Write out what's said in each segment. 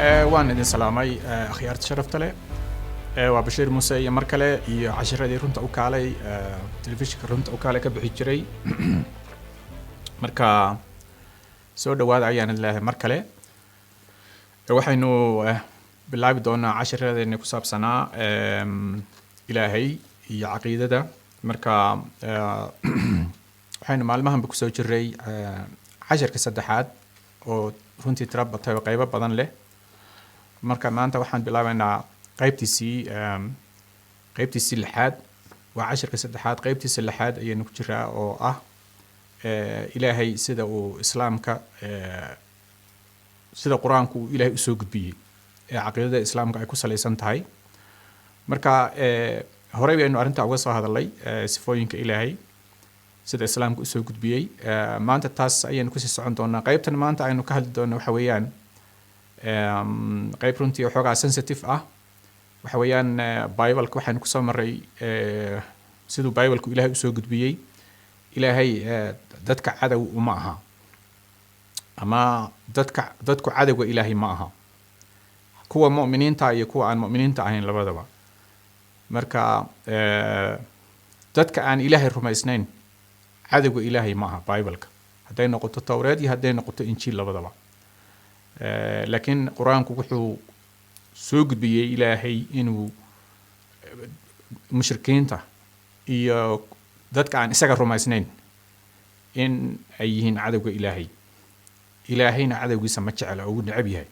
Waan idin salaamay, akhyaarta sharafta leh. Waa Bashiir Muuse iyo mar kale iyo cashiradii Runta u Kaalay, telefishinka Runta u Kaalay ka bixi jiray. Marka soo dhawaada ayaan idin leeyahay mar kale. Waxaynu bilaabi doonaa cashiradeeni ku saabsanaa Ilaahay iyo caqiidada. Marka waxaynu maalmahanba kusoo jiray cashirka saddexaad oo runtii tira batay oo qeybo badan leh. Marka maanta waxaan bilaabaynaa qeybtiisii lixaad. Waa cashirka saddexaad, qeybtiisii lixaad ayaynu ku jiraa oo ah Ilaahay sida uu Islaamka, sida Qur-aanku uu Ilaahay usoo gudbiyey ee caqiidada Islaamka ay ku salaysan tahay. Marka horey baynu arrintaa uga soo hadalnay, sifooyinka Ilaahay sida Islaamka usoo gudbiyey. Maanta taas ayaynu kusii socon doonaa. Qeybtan maanta aynu ka hadli doona waxa weeyaan qeyb runtii waxoogaa sensitive ah. Waxa weeyaan Bibleka waxaynu kusoo maray siduu Bibleku Ilaahay usoo gudbiyey. Ilaahay dadka cadow uma aha, ama dadku cadowga Ilaahay ma aha, kuwa mu'miniinta iyo kuwa aan mu'miniinta ahayn labadaba. Marka dadka aan Ilaahay rumaysnayn cadowga Ilaahay ma aha, Bibleka hadday noqoto Towreed iyo hadday noqoto Injiil labadaba. Laakiin Qur-aanku wuxuu soo gudbiyey Ilaahay inuu mushrikiinta iyo dadka aan isaga rumaysnayn in ay yihiin cadowga Ilaahay. Ilaahayna cadowgiisa ma jecla oo uu necab yahay.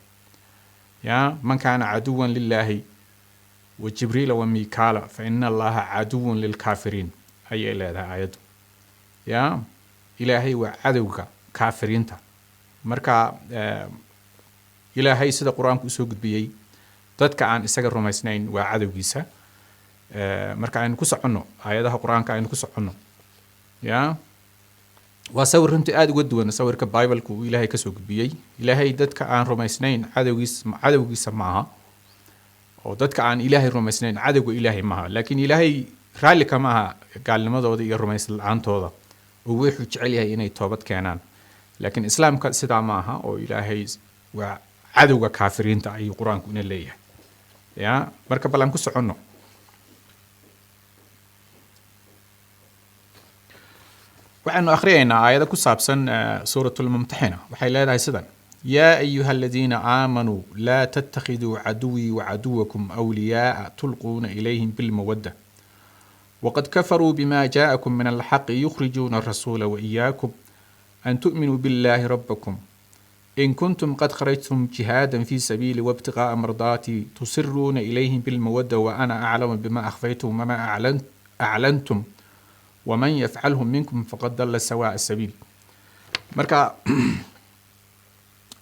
Ya man kaana caduwan lilaahi wa Jibriila wa Mikaala fa ina Allaha caduwun lilkaafiriin, ayay leedahay aayaddu. Ya Ilaahay waa cadowga kaafiriinta. Marka Ilaahay sida Qur-aanku usoo gudbiyey, dadka aan isaga rumaysnayn waa cadowgiisa. Marka aynu ku soconno aayadaha Qur-aanka, aynu ku soconno. Ya waa sawir runtii aada uga duwan sawirka Bibleka uu Ilaahay kasoo gudbiyey. Ilaahay dadka aan rumaysnayn cadowgiisa maaha, oo dadka aan Ilaahay rumaysnayn cadowga Ilaahay maaha, laakiin Ilaahay raalli kama aha gaalnimadooda iyo rumays la-aantooda, oo wuxuu jecel yahay inay toobad keenaan. Laakiin Islaamka sidaa ma aha, oo Ilaahay waa cadowga kaafiriinta ayuu Qur-aanku ina leeyahay. Ya marka bal aan ku soconno. Waxaynu akhriyaynaa aayado ku saabsan Suurat Lmumtaxina. Waxay leedahay sidan: yaa ayuha aladiina aamanuu laa tattakhiduu caduwii wacaduwakum awliyaaa tulquuna ilayhim bilmawadda waqad kafaruu bima jaa'akum min alxaqi yukhrijuuna arasuula waiyaakum an tu'minuu billahi rabbakum in kuntum qad kharajtum jihaadan fi sabiili wabtiqaa'a mardaatii tusiruuna ilayhim bilmawadda wa ana aclamu bima akhfaytum wama aclantum waman yafcalhu minkum faqad dalla sawaa'a sabiil. Marka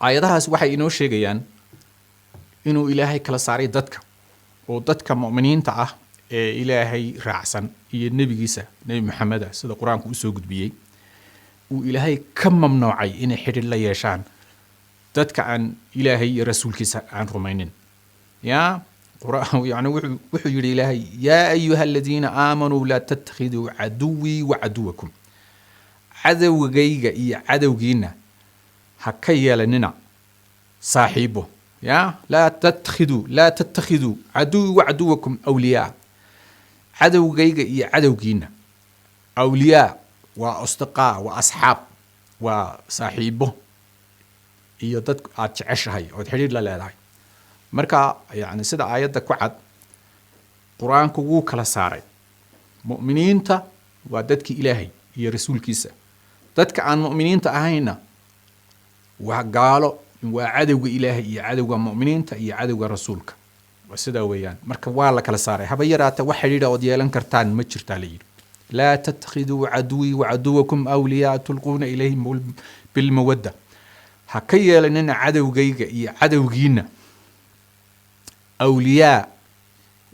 aayadahaas waxay inoo sheegayaan inuu Ilaahay kala saaray dadka, oo dadka mu'miniinta ah ee Ilaahay raacsan iyo nebigiisa, Nebi Maxameda, sida Qur-aanku usoo gudbiyey, uu Ilaahay ka mamnuucay inay xidhiir la yeeshaan dadka aan Ilaahay iyo rasuulkiisa aan rumaynin. Ya yani wuxuu yidhi Ilaahay: yaa ayuha aladiina aamanuu laa tattakhiduu caduwii wa caduwakum, cadowgayga iyo cadowgiina ha ka yeelanina saaxiibo. Ya laa tattakhiduu caduwii wa caduwakum awliyaa, cadowgayga iyo cadowgiina awliyaa waa asdiqaa, waa asxaab, waa saaxiibo iyo dad aad jeceshahay ood xidhiir la leedahay. Marka yani sida aayadda ku cad, Qur-aanku wuu kala saaray: mu'miniinta waa dadkii Ilaahay iyo rasuulkiisa, dadka aan mu'miniinta ahayna waa gaalo, waa cadowga Ilaahay iyo cadowga mu'miniinta iyo cadowga rasuulka. Waa sidaa weeyaan. Marka waa la kala saaray. Haba yaraata wax xidhiidha ood yeelan kartaan ma jirtaa, la yidhi: laa tattakhiduu caduwii wacaduwakum awliyaa tulquuna ilayhim bilmawadda, ha ka yeelanina cadowgayga iyo cadowgiina awliyaa,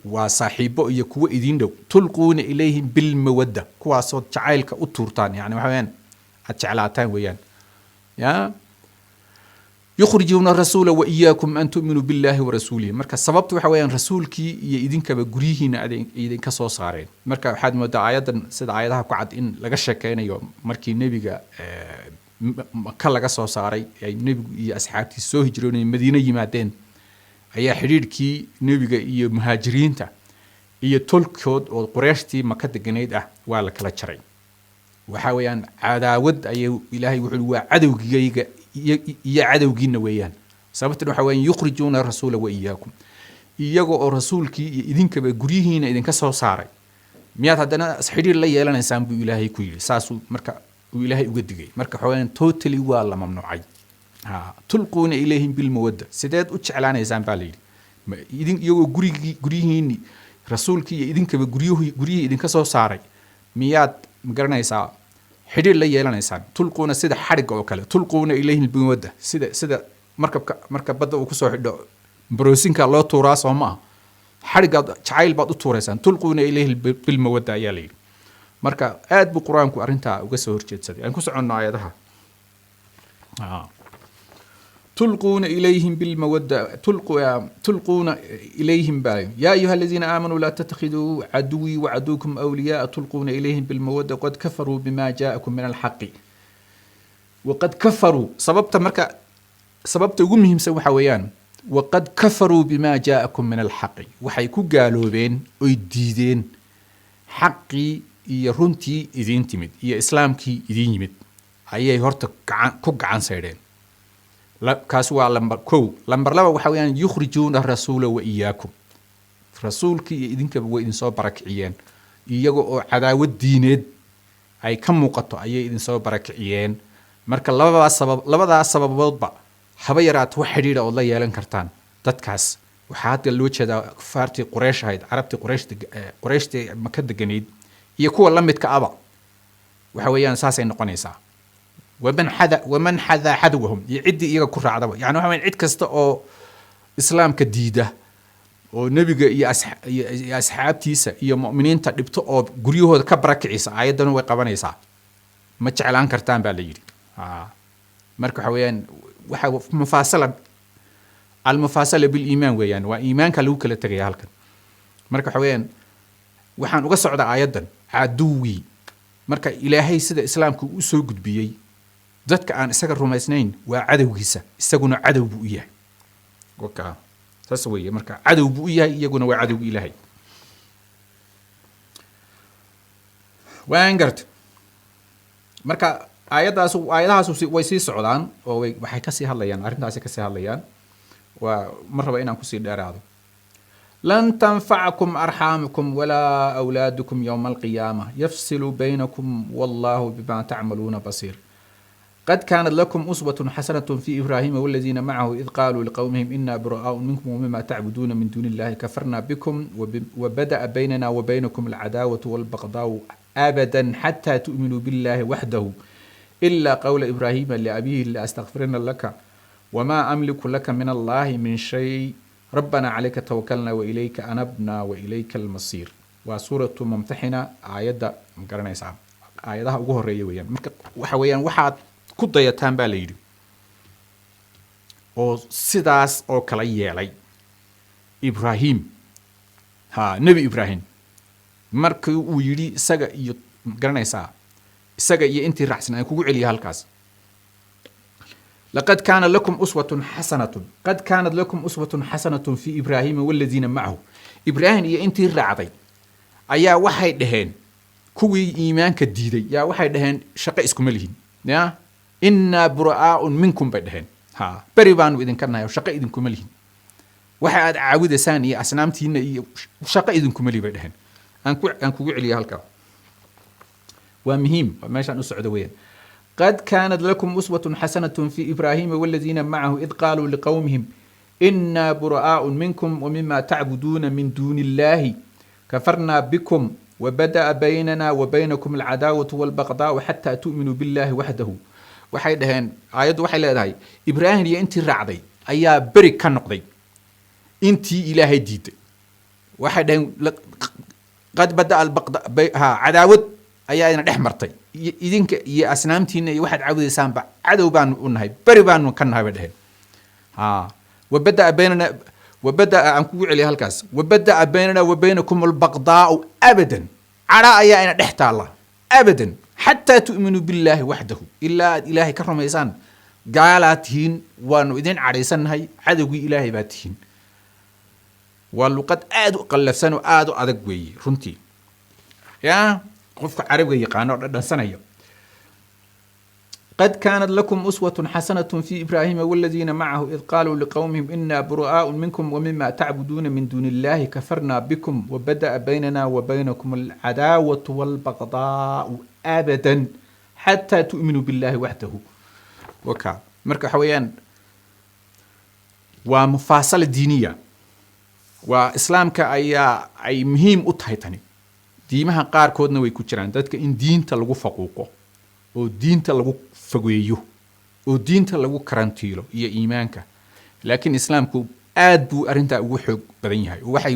waa saaxiibo iyo kuwo idin dhow, tulquuna ilayhim bilmawadda, kuwaasood jacaylka u tuurtaan, yani waxa weyaan aad jeclaataan weeyaan. Ya yukhrijuuna rasuula waiyaakum an tu'minuu billahi warasuulihi. Marka sababta waxa weeyaan rasuulkii iyo idinkaba guryihiina idinka soo saareen. Marka waxaad moodaa aayaddan, sida aayadaha ku cad, in laga sheekeynayo markii nebiga Maka laga soo saaray, ay nebigu iyo asxaabtiis soo hijroonayeen, Madiine yimaadeen. Ayaa xidhiidhkii nebiga iyo muhaajiriinta iyo tolkood oo Qureeshtii Maka deganayd ah waa la kala jaray. Waxa weeyaan cadaawad ayay. Ilaahay wuxuu waa cadowgayga iyo cadowgiina weeyaan. Sababtan waxa weeyaan يخرجون الرسول وإياكم, iyaga oo rasuulkii iyo idinkaba guryihiina idinka soo saaray, miyaad haddana xidhiir la yeelanaysaan, buu Ilaahay ku yidhi. Saasuu marka uu Ilaahay uga digay. Marka waxa weeyaan totally waa la mamnuucay. Ha تلقون إليهم بالمودة, sideed u jeclaanaysaan, baa la yidhi, idin iyagoo gurigii, guryihiini, rasuulkii iyo idinkaba guryihii idinka soo saaray, miyaad, magaranaysaa, xidhiir la yeelanaysaan? تلقون sida xadhigga oo kale, تلقون إليهم بالمودة, sida markabka marka badda uu kusoo xidho baroosinka loo tuuraa, soo ma aha? Xadhiggaad jacayl baad u tuuraysaan. تلقون إليه بالمودة ayaa la yidhi. Marka aad buu Qur-aanku arrintaa uga soo horjeedsaday. Aan ku soconno aayadaha. تلقون إليهم بالمودة, تلقون إليهم با يا أيها الذين آمنوا لا تتخذوا عدوي وعدوكم أولياء تلقون إليهم بالمودة قد كفروا بما جاءكم من الحق وقد كفروا. Sababta marka, sababta ugu muhiimsan waxa weeyaan وقد كفروا بما جاءكم من الحق, waxay ku gaaloobeen oy diideen xaqii iyo runtii idiin timid iyo islaamkii idiin yimid ayay horta ku gacan saydheen. Kaas waa lambar 1. Lambar 2 waxa weeyaan يخرجون الرسول وإياكم, rasuulkii iyo idinkaba way idinsoo barakiciyeen. Iyaga oo cadaawad diineed ay ka muuqato ayay idinsoo barakiciyeen. Marka labadaas sababoodba haba yaraato wax xidhiidha ood la yeelan kartaan dadkaas, waxaa hadda loo jeedaa kufaartii Quraysh ahayd, carabtii Quraysh, Qurayshtii Maka deganayd iyo kuwa la midka aba, waxa weeyaan saasay noqonaysaa. ومن حذا حذوهم, iyo ciddii iyaga ku raacdaba. Yani waxa weeyaan cid kasta oo islaamka diida oo nebiga iyo asxaabtiisa iyo mu'miniinta dhibto oo guryahooda ka barakicisa, aayaddana way qabanaysaa. Ma jeclaan kartaan, baa la yidhi. Marka waxa weeyaan waxa mufaasala, المفاصلة بالإيمان weeyaan, waa iimaanka lagu kala tegaya halkan. Marka waxa weeyaan waxaan uga socdaa aayaddan caduwii. Marka Ilaahay sida islaamku u soo gudbiyey, dadka aan isaga rumaysnayn waa cadowgiisa, isaguna cadow buu u yahay. Waka saas weeye. Marka cadow buu u yahay, iyaguna waa cadowga Ilaahay. Waan garta. Marka aayaddaas, aayadahaasu way sii socdaan oo waxay kasii hadlayaan arrintaasi, kasii hadlayaan. Waa ma raba inaan kusii dheeraado. لن تنفعكم أرحامكم ولا أولادكم يوم القيامة يفصل بينكم والله بما تعملون بصير. قد كانت لكم أسوة حسنة في إبراهيم والذين معه إذ قالوا لقومهم إنا براء منكم ومما تعبدون من دون الله كفرنا بكم وبدأ بيننا وبينكم العداوة والبغضاء أبدا حتى تؤمنوا بالله وحده إلا قول إبراهيم لأبيه لأستغفرن لك وما أملك لك من الله من شيء ربنا عليك توكلنا وإليك أنبنا وإليك المصير. Waa suuratu Mumtaxina, aayadda, ma garanaysaa, aayadaha ugu horeeya weeyaan. Marka waxa weeyaan waxaad ku dayataan, baa la yidhi, oo sidaas oo kala yeelay Ibraahim, ha, Nebi Ibraahim, markii uu yidhi isaga iyo, ma garanaysaa, isaga iyo intii raacsan. Aan kugu celiya halkaas. لقد كان لكم أسوة حسنة، قد كانت لكم أسوة حسنة في إبراهيم والذين معه. Ibraahim iyo intii raacday ayaa waxay dhaheen, kuwii iimaanka diiday yaa waxay dhaheen, shaqo iskuma lihin ya, إنا براء منكم bay dhaheen. Ha, beri baanu idinka nahay oo shaqo idinkuma lihin. Waxa aad caabudaysaan iyo asnaamtiina iyo shaqo idinkuma lihi, bay dhaheen. Aan kugu celiya halkaa, waa muhiim, waa meeshaan u socdo weeyaan. قد كانت لكم أسوة حسنة في إبراهيم والذين معه إذ قالوا لقومهم إنا براء منكم ومما تعبدون من دون الله كفرنا بكم وبدأ بيننا وبينكم العداوة والبغضاء حتى تؤمنوا بالله وحده. Waxay dhaheen, aayaddu waxay leedahay, Ibraahim iyo intii raacday ayaa beri ka noqday intii Ilaahay diiday. Waxay dhaheen قد بدأ البغضاء, ha, cadaawad ayaa ina dhex martay idinka iyo asnaamtiina iyo waxaad caabudaysaanba cadow baanu u nahay, beri baanu ka nahay, bay dhaheen. Ha, وبدأ بيننا وبدأ, aan kugu celiya halkaas, وبدأ بيننا وبينكم البغضاء أبدا, cadha ayaa ina dhex taalla, أبدا حتى تؤمنوا بالله وحده, ilaa aad Ilaahay ka rumaysaan. Gaalaa tihiin, waanu idin cadhaysannahay, cadowgii Ilaahay baa tihiin. Waa luqad aada u qallafsan oo aada u adag weeye runtii. Ya qofka Carabiga yaqaano oo dhadhansanayo. قد كانت لكم أسوة حسنة في إبراهيم والذين معه إذ قالوا لقومهم إنا براء منكم ومما تعبدون من دون الله كفرنا بكم وبدأ بيننا وبينكم العداوة والبغضاء أبدا حتى تؤمنوا بالله وحده. وكا مركا حويان ومفاصلة دينية وإسلامك أي مهم أتهيتني diimaha qaarkoodna way ku jiraan dadka in diinta lagu faquuqo oo diinta lagu fogeeyo oo diinta lagu karantiilo iyo iimaanka, laakiin Islaamku aad buu arrintaa ugu xoog badan yahay. Waxay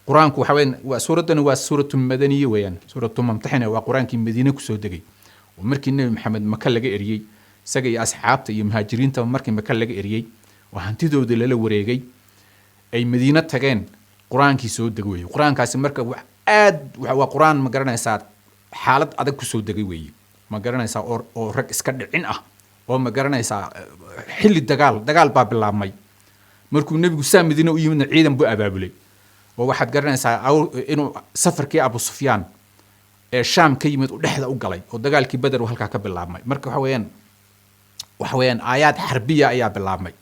Qur-aanku waxa weeyaan waa suuraddani waa suuratu madaniye weeyaan, suuratu Mumtaxina. Waa Qur-aankii Madiine kusoo degay oo markii Nebi Maxamed Maka laga eriyey, isaga iyo asxaabta iyo muhaajiriinta, markii Maka laga eriyey oo hantidooda lala wareegay, ay Madiine tageen, Qur-aankii soo degay weeye qur-aankaasi. Marka wax aad waa Qur-aan, ma garanaysaa, xaalad adag kusoo degay weeye, ma garanaysaa, oo rag iska dhicin ah oo, ma garanaysaa, xilli dagaal baa bilaabmay. Markuu nebigu saa Madiine u yimidna ciidan buu abaabulay oo waxaad garanaysaa inuu safarkii Abu Sufyaan ee Shaam ka yimid u dhexda u galay oo dagaalkii Beder uu halkaa ka bilaabmay. Marka waxa weeyaan aayaad xarbiya ayaa bilaabmay,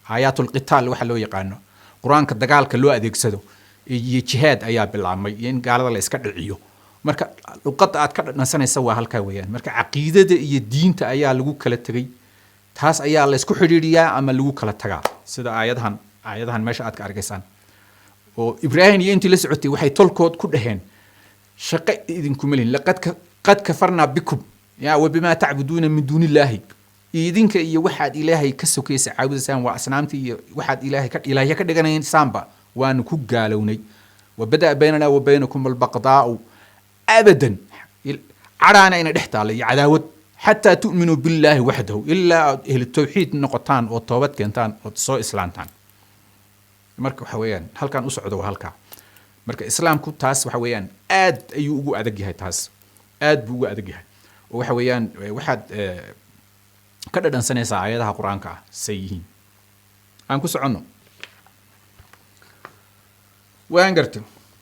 aayaatulqitaal waxa loo yaqaano, Qur-aanka dagaalka loo adeegsado iyo jihaad ayaa bilaabmay iyo in gaalada la iska dhiciyo. Marka luqadda aad ka dhadhansanaysa waa halkaa weeyaan. Marka caqiidada iyo diinta ayaa lagu kala tegay, taas ayaa la isku xidhiidhiyaa ama lagu kala tagaa, sida aayadahan meesha aad ka arkaysaan oo Ibraahim iyo intii la socotay waxay tolkood ku dhaheen: shaqo idinkuma lihin, laqad qad kafarnaa bikum ya wabimaa tacbuduuna min duuni illaahi. Idinka iyo waxaad Ilaahay ka sokaysa caabudaysaan, waa asnaamtii, iyo waxaad Ilaahay ka ilaahya ka dhiganaysaanba waanu ku gaalownay. Wabada'a baynana wa baynakum albaqdaa'u abadan, cadhaana ina dhex taalla iyo cadaawad, xataa tu'minuu billaahi waxdahu, ilaa aad ehlu tawxiid noqotaan oo toobad keentaan ood soo islaantaan. Marka waxa weeyaan halkaan u socdo waa halkaa. Marka Islaamku taas waxa weeyaan aad ayuu ugu adag yahay, taas aad buu ugu adag yahay oo waxa weeyaan waxaad ka dhadhansanaysaa aayadaha Qur-aanka ah say yihiin. Aan ku soconno. Waan garta.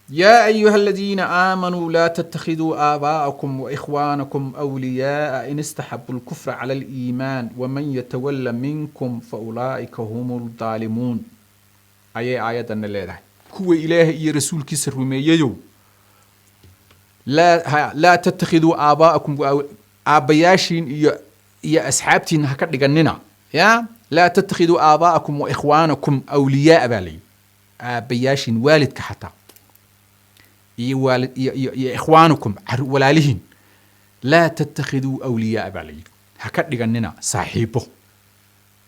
يا أيها الذين آمنوا لا تتخذوا آباءكم وإخوانكم أولياء إن استحبوا الكفر على الإيمان ومن يتول منكم فأولئك هم الظالمون. Ayay aayadana leedahay: kuwa Ilaahay iyo rasuulkiisa rumeeyayow, laa tattakhiduu aabaa'akum, aabbayaashiin iyo asxaabtiina ha ka dhiganina. Ya laa tattakhiduu aabaa'akum wa ikhwaanakum awliyaaa baa layidhi. Aabbayaashiin, waalidka xataa, iyo waalid iyo ikhwaanukum, walaalihiin, laa tattakhiduu awliyaaa baa layidhi, ha ka dhiganina saaxiibo.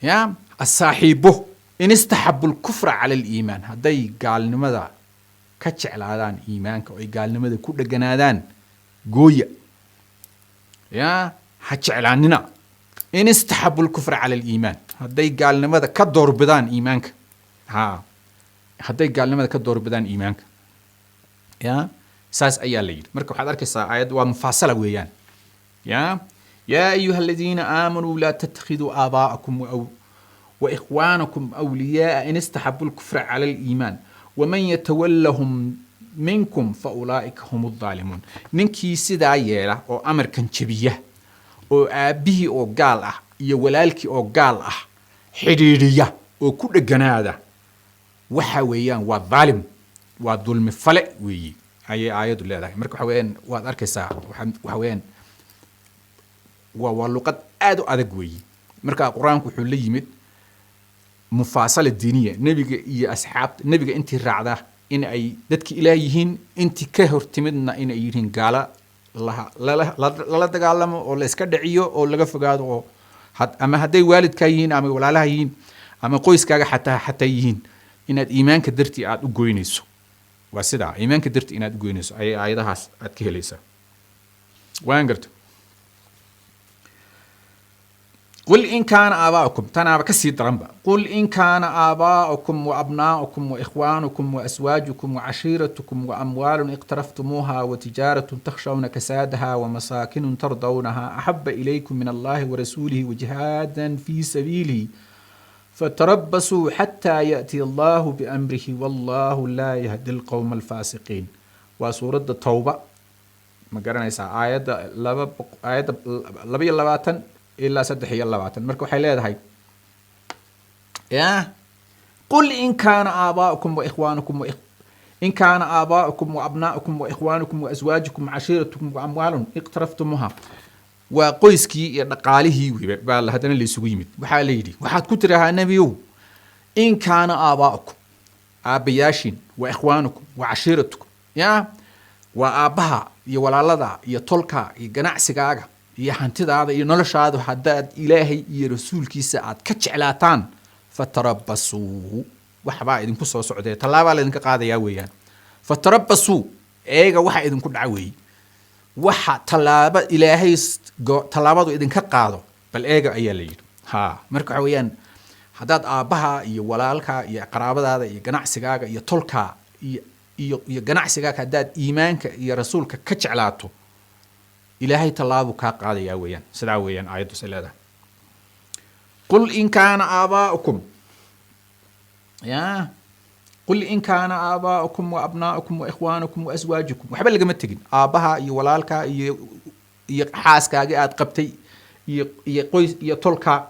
Ya asaaxiibo in istaxabu lkufra cala aliimaan, hadday gaalnimada ka jeclaadaan iimaanka oo ay gaalnimada ku dheganaadaan, gooya, ya ha jeclaanina. In istaxabu lkufra cala aliimaan, hadday gaalnimada ka doorbidaan iimaanka, ha hadday gaalnimada ka doorbidaan iimaanka, ya saas ayaa la yidhi. Marka waxaad arkaysaa aayad waa mufaasala weeyaan. Ya yaa ayuha aladiina aamanuu laa tattakhiduu aabaa'akum وإخوانكم أولياء إن استحبوا الكفر على الإيمان ومن يتولهم منكم فأولئك هم الظالمون. Ninkii sidaa yeela oo amarkan jabiya oo aabbihii oo gaal ah iyo walaalkii oo gaal ah xidhiidhiya oo ku dheganaada, waxa weeyaan waa dhaalim, waa dulmi fale weeyi, ayay aayaddu leedahay. Marka waxa weeyaan waad arkaysaa, waxa weeyaan waa luqad aad u adag weeyi. Marka Qur-aanku wuxuu la yimid mufaasala diiniya, nebiga iyo asxaabta nebiga intii raacda in ay dadki Ilaah yihiin, intii ka hortimidna in ay yihiin gaala lala dagaalamo oo la iska dhiciyo oo laga fogaado oo ama hadday waalidkaa yihiin ama walaalaha yihiin ama qoyskaaga xataa yihiin, inaad iimaanka dartii aad u goynayso. Waa sidaa, iimaanka dartii inaad u goynayso ayay aayadahaas aad ka helaysaa. Waan garta. قل إن كان آباؤكم، tanaaba kasii daranba. قل إن كان آباؤكم وأبناؤكم وإخوانكم وأزواجكم وعشيرتكم وأموال اقترفتموها وتجارة تخشون كسادها ومساكن ترضونها أحب إليكم من الله ورسوله وجهادا في سبيله. Fatarabasuu xataa yaأtiya Allahu biamrihi, wallahu laa yahdi alqowma alfaasiqiin. Waa suuradda Towba, ma garanaysaa? Aayadda laba, aayadda 22 ilaa 23. Marka waxay leedahay ya: Qul in kaana aabaa'ukum waikhwaanukum, in kaana aabaa'ukum waabnaa'ukum waikhwaanukum waaswaajukum wacashiiratukum waamwaalun iqtaraftumuha. Waa qoyskii iyo dhaqaalihii wiba baa haddana laysugu yimid. Waxaa la yidhi, waxaad ku tirahaa, Nebiyow: in kaana aabaa'ukum, aabbayaashiin, wa ikhwaanukum wa cashiiratukum, ya waa aabbaha iyo walaalada iyo tolka iyo ganacsigaaga iyo hantidaada iyo noloshaadu, haddaad Ilaahay iyo rasuulkiisa aad ka jeclaataan, fatarabasuu, waxbaa idinku soo socdee, tallaabaa laydinka qaadayaa weeyaan. Fatarabasuu, eega waxa idinku dhaca weeye, waxa tallaabo Ilaahay tallaabadu idinka qaado bal eega, ayaa la yidhi. Ha, marka waxa weeyaan, haddaad aabbaha iyo walaalka iyo qaraabadaada iyo ganacsigaaga iyo tolkaa iyo ganacsigaaga haddaad iimaanka iyo rasuulka ka jeclaato, Ilaahay tallaabuu kaa qaadayaa weeyaan. Sidaa weeyaan aayaddu say leedahay. Qul in kaana aabaa'ukum, ya qul in kaana aabaa'ukum wa abnaa'ukum wa ikhwaanukum wa aswaajukum. Waxba lagama tegin. Aabbaha iyo walaalka iyo xaaskaagii aad qabtay iyo qoys iyo tolka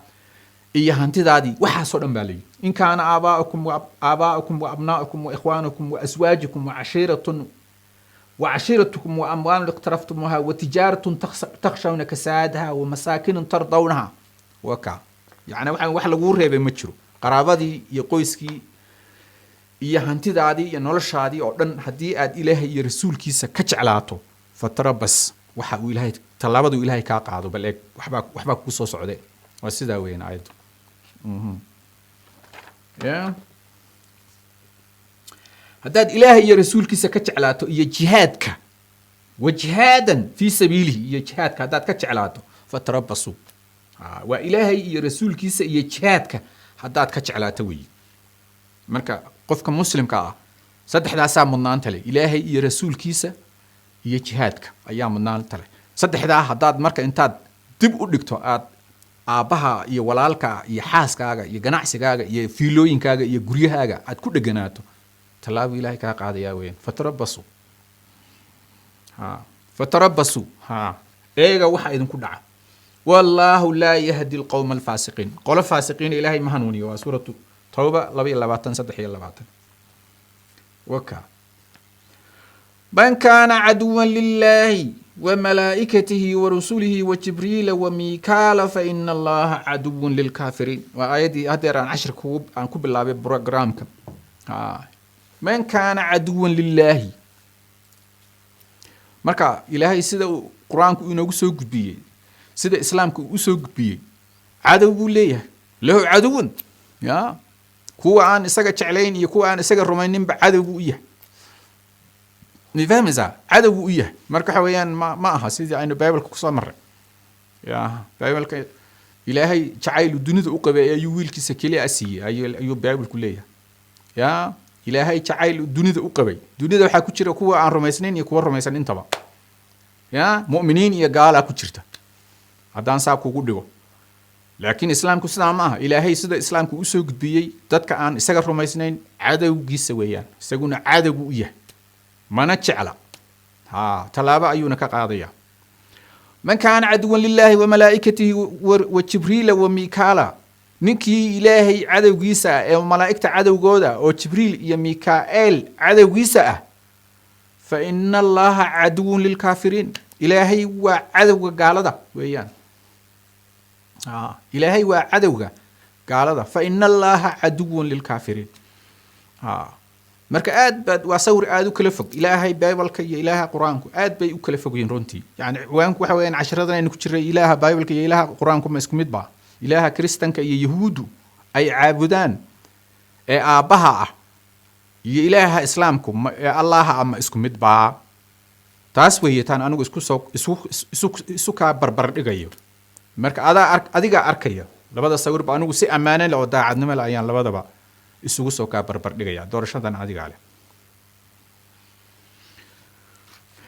iyo hantidaadii, waxaasoo dhan baa la yidhi: in kaana aabaa'ukum wa aabaa'ukum wa abnaa'ukum wa ikhwaanukum wa aswaajukum wa cashiiratun wa cashiiratukum wa amwaalun iqtaraftumuha wa tijaaratun takhshawna kasaadaha wa masaakinun tardawnaha. Waka yacni waxa wax laguu reebay ma jiro. Qaraabadii iyo qoyskii iyo hantidaadii iyo noloshaadii oo dhan haddii aad Ilaahay iyo rasuulkiisa ka jeclaato, fatarabas, waxa uu Ilaahay tallaabadu Ilaahay kaa qaado bal eeg, waxbaa kugu soo socde. Waa sidaa weeyaan aayaddu. Yeah. Haddaad Ilaahay iyo rasuulkiisa ka jeclaato iyo jihaadka, wa jihaadan fii sabiilihi, iyo jihaadka haddaad ka jeclaato, fatarabasuu. Waa Ilaahay iyo rasuulkiisa iyo jihaadka haddaad ka jeclaato weeye. Marka qofka muslimka ah saddexdaasaa mudnaanta leh: Ilaahay iyo rasuulkiisa iyo jihaadka ayaa mudnaanta leh. Saddexdaa haddaad marka intaad dib u dhigto aad aabbaha iyo walaalka iyo xaaskaaga iyo ganacsigaaga iyo fiilooyinkaaga iyo guryahaaga aad ku dheganaato, tallaabuu Ilaahay kaa qaadayaa weeyaan. Fatarabasuu, ha, fatarabasuu, ha, eega waxa idinku dhaca. Wallaahu laa yahdi alqowma alfaasiqiin. Qolo faasiqiin Ilaahay ma hanuuniyo. Waa suuratu Tawba, 22, 23. Waka man kaana caduwan lilaahi wamalaa'ikatihi warusulihi wajibriila wamiikaala faina Allaha caduwun lilkaafiriin. Waa aayaddii haddeer aan cashirka aan ku bilaabay programka. Man kaana caduwan lilaahi. Marka Ilaahay sida uu Qur-aanku inoogu soo gudbiyey, sida Islaamka uu usoo gudbiyey, cadow buu leeyahay, lahu caduwun. Ya kuwa aan isaga jeclayn iyo kuwa aan isaga rumayninba cadow buu u yahay. Ma fahmaysaa? Cadow buu u yahay. Marka waxa weeyaan, ma aha sidii aynu Bibleka kusoo marray. Ya Bibleka Ilaahay jacaylu dunida u qabay ayuu wiilkiisa keliya siiyey, ayuu Biblku leeyahay. Ya Ilaahay jacayl dunida u qabay, dunida waxaa ku jira kuwa aan rumaysnayn iyo kuwa rumaysan intaba, ya mu'miniin iyo gaalaa ku jirta, haddaan saa kugu dhigo. Laakiin Islaamku sidaa ma aha. Ilaahay sida Islaamku usoo gudbiyey, dadka aan isaga rumaysnayn cadowgiisa weeyaan, isaguna cadowgu u yahay, mana jecla. Ha, tallaabo ayuuna ka qaadaya. Man kaana caduwan lilaahi wamalaa'ikatihi wa Jibriila wa Mikaala, ninkii Ilaahay cadowgiisa ah ee malaa'igta cadowgooda oo Jibriil iyo Mikaa'eel cadowgiisa ah, fa ina Allaha caduwun lilkaafiriin. Ilaahay waa cadowga gaalada weeyaan. Ilaahay waa cadowga gaalada. Fa ina Allaha caduwun lilkaafiriin. Marka aad baad waa sawir aad u kala fog. Ilaahay Bibleka iyo Ilaaha Qur-aanku aad bay u kala fog yihiin runtii. Yani ciwaanku waxa weeyaan cashiradan aynu ku jiray: Ilaaha Bibleka iyo Ilaaha Qur-aanku ma isku mid ba? Ilaaha Kristanka iyo Yahuuddu ay caabudaan ee aabbaha ah iyo Ilaaha Islaamku ee Allaha ah ma isku mid baa? Taas weeye taan anigu isku soo isu kaa barbar dhigayo. Marka adaa adigaa arkaya labada sawirba. Anigu si ammaane leh oo daacadnimo leh ayaan labadaba isugu soo kaa barbar dhigaya. Doorashadan adigaa leh.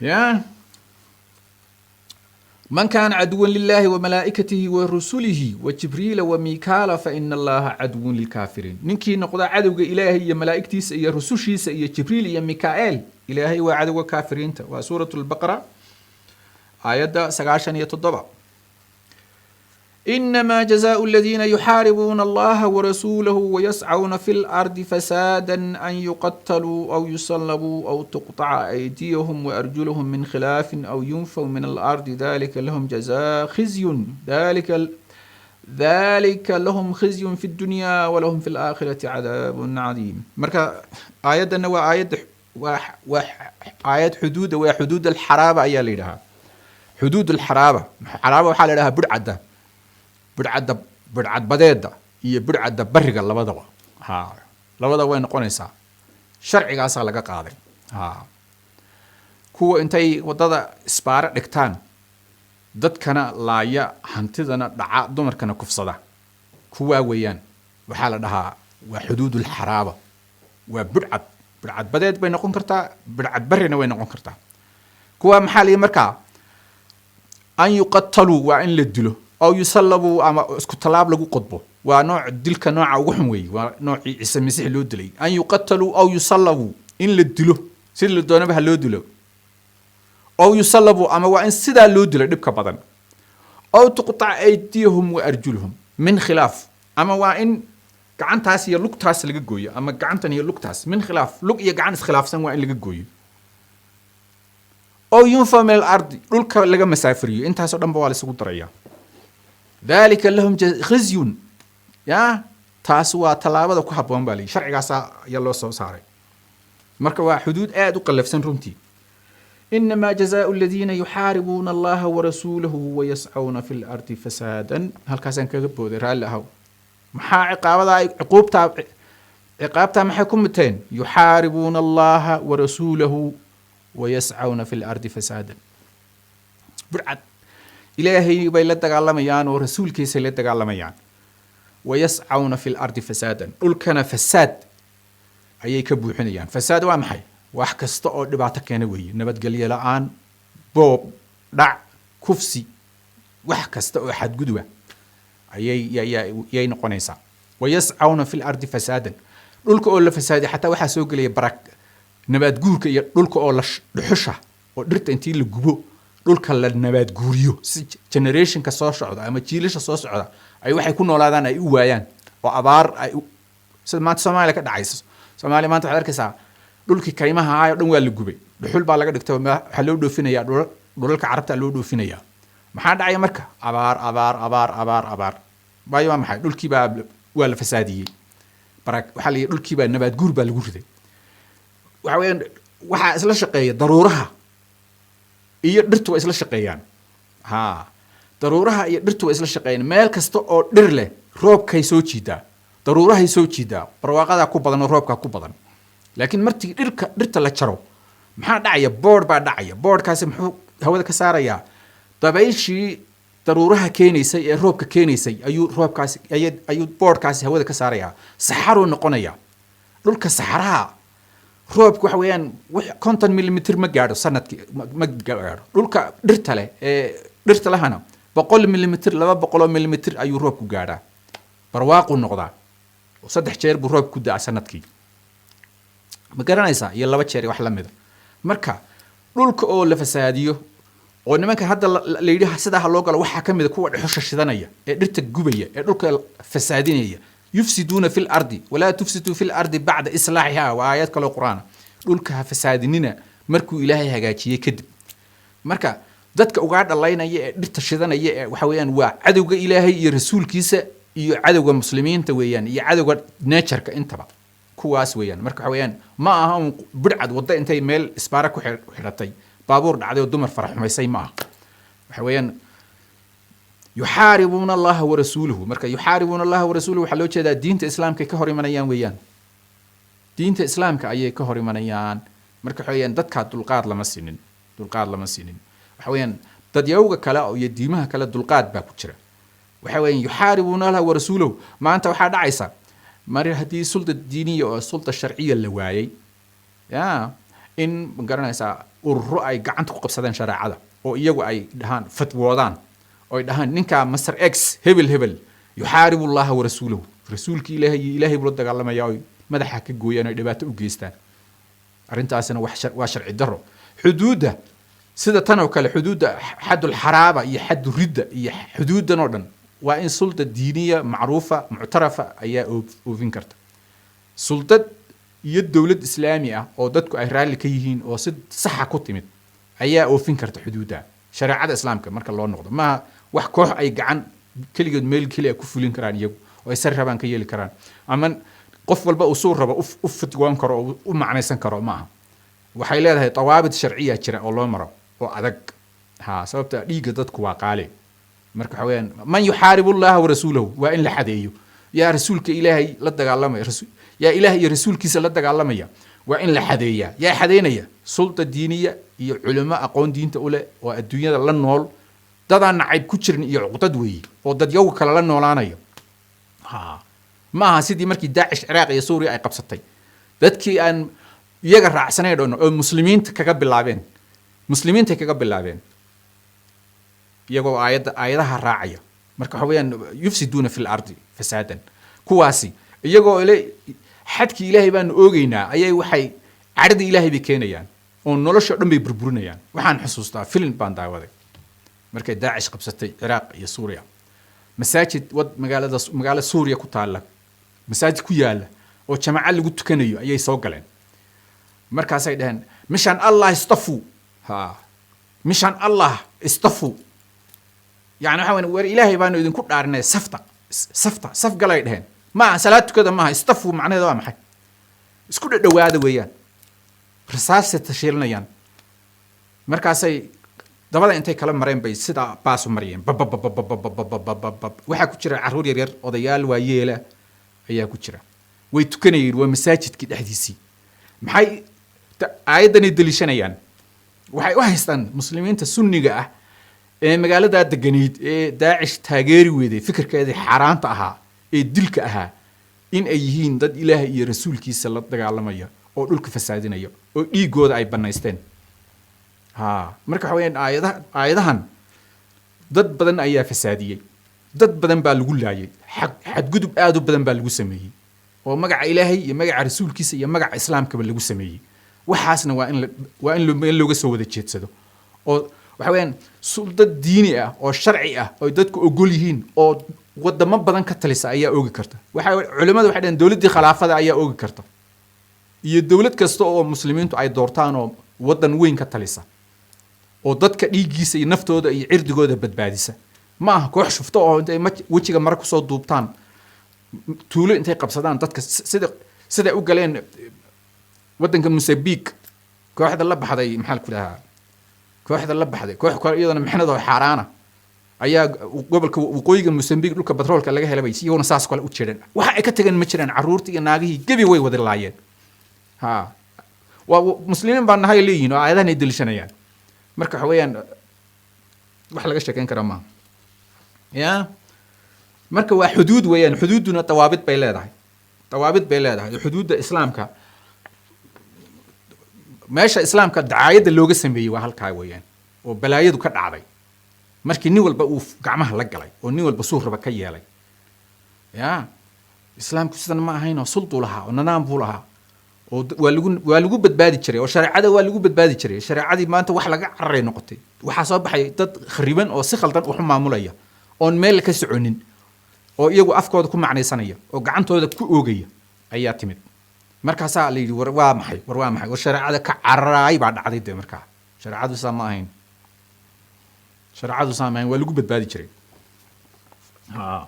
Ya Man kaana caduwan lilahi wamalaa'ikatihi wa rusulihi wa Jibriila wa Mikaala fa ina Allaha caduwun lilkaafiriin. Ninkii noqda cadowga Ilaahay iyo malaa'igtiisa iyo rusushiisa iyo Jibriil iyo Mikaa'eel, Ilaahay waa cadowga kaafiriinta. Waa Suurat Lbaqara, aayadda 97. إنما جزاء الذين يحاربون الله ورسوله ويسعون في الأرض فسادا أن يقتلوا أو يصلبوا أو تقطع أيديهم وأرجلهم من خلاف أو ينفوا من الأرض، ذلك لهم جزاء خزي ذلك لهم خزي في الدنيا ولهم في الآخرة عذاب عظيم. Marka aayadana waa aayad waa aayad xuduuda, waa xuduud alxaraaba ayaa la yidhahaa. Xuduud alxaraaba, xaraaba waxaa la yidhahaa budhcadda, budhcadda, budhcadbadeeda iyo budhcadda bariga labadaba. Ha, labadaba way noqonaysaa. Sharcigaasaa laga qaaday. Ha, kuwa intay waddada isbaaro dhigtaan, dadkana laaya, hantidana dhaca, dumarkana kufsada, kuwaa weeyaan. Waxaa la dhahaa waa xuduudulxaraaba, waa budhcad, budhcadbadeed bay noqon kartaa, budhcad barina way noqon kartaa. Kuwaa maxaa la yihi markaa? An yuqataluu, waa in la dilo, aw yusallabuu, ama isku tallaab lagu qodbo. Waa nooc dilka nooca ugu xun weeye, waa noocii Ciise Masiix loo dilay. An yuqataluu aw yusallabuu, in la dilo, sida la doonaba ha loo dilo, aw yusallabuu, ama waa in sidaa loo dilo dhibka badan, aw tuqtac aydiyahum wa arjuluhum min khilaaf, ama waa in gacantaas iyo lugtaas laga gooyo, ama gacantan iyo lugtaas min khilaaf, lug iyo gacan iskhilaafsan waa in laga gooyo, aw yunfa min alardi, dhulka laga masaafiriyo. Intaasoo dhan ba waa la isugu daraya. Dalika lahum khizyun ya, taas waa tallaabada ku habboon baa layihi. Sharcigaasaa ayaa loo soo saaray. Marka waa xuduud aada u qallafsan runtii. إنما جزاء الذين يحاربون الله ورسوله ويسعون في الأرض فسادا, halkaasaan kaga booday, raalli ahow. Maxaa ciqaabada ay cuquubtaa, ciqaabtaa maxay ku muteen? يحاربون الله ورسوله ويسعون في الأرض فسادا. Burcad Ilaahay bay la dagaalamayaan oo rasuulkiisay la dagaalamayaan. ويسعون في الأرض فسادا, dhulkana fasaad ayay ka buuxinayaan. Fasaad waa maxay? Wax kasta oo dhibaato keena weeye: nabadgelyo la-aan, boob, dhac, kufsi, wax kasta oo xadguduba ayay yay noqonaysaa. ويسعون في الأرض فسادا, dhulka oo la fasaadiy xataa waxaa soo gelaya barak nabaad guurka iyo dhulka oo la dhuxusha oo dhirta intii la gubo dhulka la nabaad guuriyo, si generationka soo socda ama jiilasha soo socda ay waxay ku noolaadaan ay u waayaan oo abaar ay sida maanta Soomaaliya ka dhacayso. Soomaaliya maanta waxaad arkaysaa dhulkii kaymaha ahaa oo dhan waa la gubay, dhuxul baa laga dhigtay, waxaa loo dhoofinayaa dhulalka Carabta loo dhoofinayaa. Maxaa dhacaya marka? Abaar, abaar, abaar, abaar, abaar. Waayo, waa maxay? Dhulkii baa waa la fasaadiyey. Barak waxaa la yidhi dhulkii baa nabaad guur baa lagu riday. Waxa weeyaan waxaa isla shaqeeya daruuraha iyo dhirtu, waa isla shaqeeyaan. Ha, daruuraha iyo dhirtu waa isla shaqeeyaan. Meel kasta oo dhir leh roobkay soo jiidaa, daruurahay soo jiidaa, barwaaqadaa ku badan oo roobkaa ku badan. Laakiin martii dhirka dhirta la jaro, maxaa dhacaya? Boodh baa dhacaya. Boodhkaasi muxuu hawada ka saarayaa? Dabayshii daruuraha keenaysay ee roobka keenaysay ayuu roobkaasi ayuu boodhkaasi hawada ka saarayaa. Saxaruu noqonayaa dhulka. Saxaraha roobka waxa weeyaan 50 millimeter ma gaadho sanadkii, ma gaadho. Dhulka dhirta leh ee dhirta lahana 100 millimeter, 200 millimeter ayuu roobku gaadhaa, barwaaquu noqdaa. 3 jeer buu roobku ku da'a sanadkii, ma garanaysaa, iyo 2 jeer iyo wax la mida. Marka dhulka oo la fasaadiyo oo nimanka hadda la yidhi sidaa ha loo galo, waxaa ka mid a kuwa dhuxusha shidanaya ee dhirta gubaya ee dhulka fasaadinaya. يفسدون في الأرض، ولا تفسدوا في الأرض بعد إصلاحها, waa aayad kaloo Qur-aana. Dhulka ha fasaadinina markuu Ilaahay hagaajiyey kadib. Marka dadka ugaa dhalaynaya ee dhirta shidanaya ee waxa weeyaan waa cadowga Ilaahay iyo rasuulkiisa iyo cadowga muslimiinta weeyaan iyo cadowga natureka intaba, kuwaas weeyaan. Marka waxa weeyaan ma aha un bidhcad wadda intay meel isbaara ku xidhatay, baabuur dhacday oo dumar fara xumaysay, ma aha. Waxa weeyaan يحاربون الله ورسوله. Marka يحاربون الله ورسوله waxaa loo jeedaa diinta Islaamka ay ka hor imanayaan weeyaan, diinta Islaamka ayay ka hor imanayaan. Marka waxa weeyaan dadkaa dulqaad lama sinin, dulqaad lama sinin. Waxa weeyaan dadyawga kale iyo diimaha kale dulqaad baa ku jira. Waxa weeyaan يحاربون الله ورسوله. Maanta waxaa dhacaysa mar haddii sulta diiniya oo sulta sharciya la waayay ya in, ma garanaysaa, ururo ay gacanta ku qabsadeen shareecada. Oo iyagu ay dhahaan, fatwoodaan oo ay dhahaan ninkaa Master X hebel hebel yuxaaribu Allaha wa rasuulahu, rasuulki Ilaahay iyo Ilaahay buu la dagaalamaya, oy madaxa ka gooyaan, oy dhibaato u geystaan. Arrintaasina wax waa sharci daro. Xuduudda sida tan oo kale, xuduudda xadul xaraaba iyo xaddu ridda iyo xuduuddan oo dhan, waa in sulda diiniya macruufa muctarafa ayaa oofin karta. Suldad iyo dowlad Islaami ah oo dadku ay raalli ka yihiin oo si saxa ku timid ayaa oofin karta xuduudda shareecada Islaamka. Marka loo noqdo, maaha wax koox ay gacan keligood meel keliya ku fulin karaan iyagu oo ay sar rabaan ka yeeli karaan, ama qof walba uu suu rabo u fatwoon karo oo u macnaysan karo, ma aha. Waxay leedahay dawaabit sharciya jira oo loo maro oo adag. Ha, sababta dhiigga dadku waa qaali. Marka waxa weeyaan, man yuxaaribu Allaha warasuulahu waa in la xadeeyo. Yaa rasuulka Ilaahay la dagaalamaya, yaa Ilaah iyo rasuulkiisa la dagaalamaya, waa in la xadeeyaa. Yaa xadeynaya? Sulta diiniya iyo culimo aqoon diinta u leh oo adduunyada la nool, dadaan nacayb ku jirin iyo cuqdad weeye, oo dadyagu kale la noolaanayo. Ha, ma aha sidii markii Daacish Ciraaq iyo Suuriya ay qabsatay, dadkii aan iyaga raacsanayn dhono oo muslimiinta kaga bilaabeen, muslimiintay kaga bilaabeen iyagoo aayadda aayadaha raacaya. Marka waxa weeyaan, yufsiduuna fi lardi fasaadan. Kuwaasi iyagoo ile xadkii Ilaahay baanu oogeynaa ayay waxay cadhadii Ilaahay bay keenayaan oo nolosha dhan bay burburinayaan. Waxaan xusuustaa filin baan daawaday markay Daacish qabsatay Ciraaq iyo Suuriya. Masaajid wad magaalada, magaalo Suuriya ku taalla, masaajid ku yaala oo jamaco lagu tukanayo ayay soo galeen. Markaasay dhaheen, "Mishaan Allah istafu." Ha, "Mishaan Allah istafu." Yani waxa weyn, "War Ilaahay baanu idinku dhaarinay, safta, safta, saf galay," dhaheen. Maaha salaad tukada maaha. Istafu macnaheeda waa maxay? Isku dhadhawaada weeyaan. Rasaasay tashiilinayaan. Markaasay dabada intay kala mareen bay sidaa baasu mariyeen, bababababababababab. Waxaa ku jira carruur yaryar, odayaal waayeela ayaa ku jira. Way tukanayeen, waa masaajidkii dhexdiisii. Maxay aayaddanay deliishanayaan? Waxay u haystaan muslimiinta Sunniga ah ee magaaladaa deganayd ee Daacish taageeri weeday fikirkeedii xaaraanta ahaa ee dilka ahaa in ay yihiin dad Ilaahay iyo rasuulkiisa la dagaalamaya oo dhulka fasaadinaya oo dhiigooda ay bannaysteen. Ha, marka waxa weyaan, aayadaha aayadahan dad badan ayaa fasaadiyey, dad badan baa lagu laayay, xadgudub aad u badan baa lagu sameeyey oo magaca Ilaahay iyo magaca rasuulkiisa iyo magaca Islaamkaba lagu sameeyey. Waxaasna waa in waa in meel looga soo wada jeedsado, oo waxa weeyaan suldad diini ah oo sharci ah oo dadku ogol yihiin oo wadamo badan ka talisa ayaa oogi karta. Waxa culimmadu waxay dhaheen dowladdii khilaafada ayaa oogi karta, iyo dowlad kasta oo muslimiintu ay doortaan oo waddan weyn ka talisa oo dadka dhiiggiisa iyo naftooda iyo cirdigooda badbaadisa. Ma aha koox shufto oo intay wejiga mare kusoo duubtaan tuulo intay qabsadaan dadka sida u galeen waddanka Mosambik, kooxda la baxday, maxaa ku dhahaa, kooxda la baxday, koox kale iyadana mixnad oo xaaraana ayaa gobolka waqooyiga Mosambik, dhulka batroolka laga helay, bay iyaguna saas kale u jireen. Waxa ay ka tageen ma jiraan, carruurtii iyo naagihii gebi way wada laayeen. Ha, waa muslimiin baan nahay leeyihin oo aayadahan ay deliishanayaan. Marka waxa weeyaan, wax laga sheekeyn karaa maaha. Ya, marka waa xuduud weeyaan. Xuduudduna dawaabid bay leedahay, dawaabid bay leedahay. Xuduudda Islaamka, meesha Islaamka dacaayadda looga sameeyey waa halkaa weeyaan, oo balaayadu ka dhacday markii nin walba uu gacmaha la galay oo nin walba suu raba ka yeelay. Ya, Islaamku sidan ma ahayn, oo sulduu lahaa oo nidaam buu lahaa oo waa lagu badbaadi jiray oo shareecada waa lagu badbaadi jiray. Shareecadii maanta wax laga cararay noqotay. Waxaa soo baxay dad khariban oo si khaldan wax u maamulaya oon meel ka soconin oo iyagu afkooda ku macnaysanaya oo gacantooda ku oogaya ayaa timid. Markaasaa la yidhi, "War waa maxay? War waa maxay? War shareecada ka cararaay baa dhacday." Dee markaa shareecadu saa ma ahayn, shareecadu saa ma ahayn, waa lagu badbaadi jiray. Ha,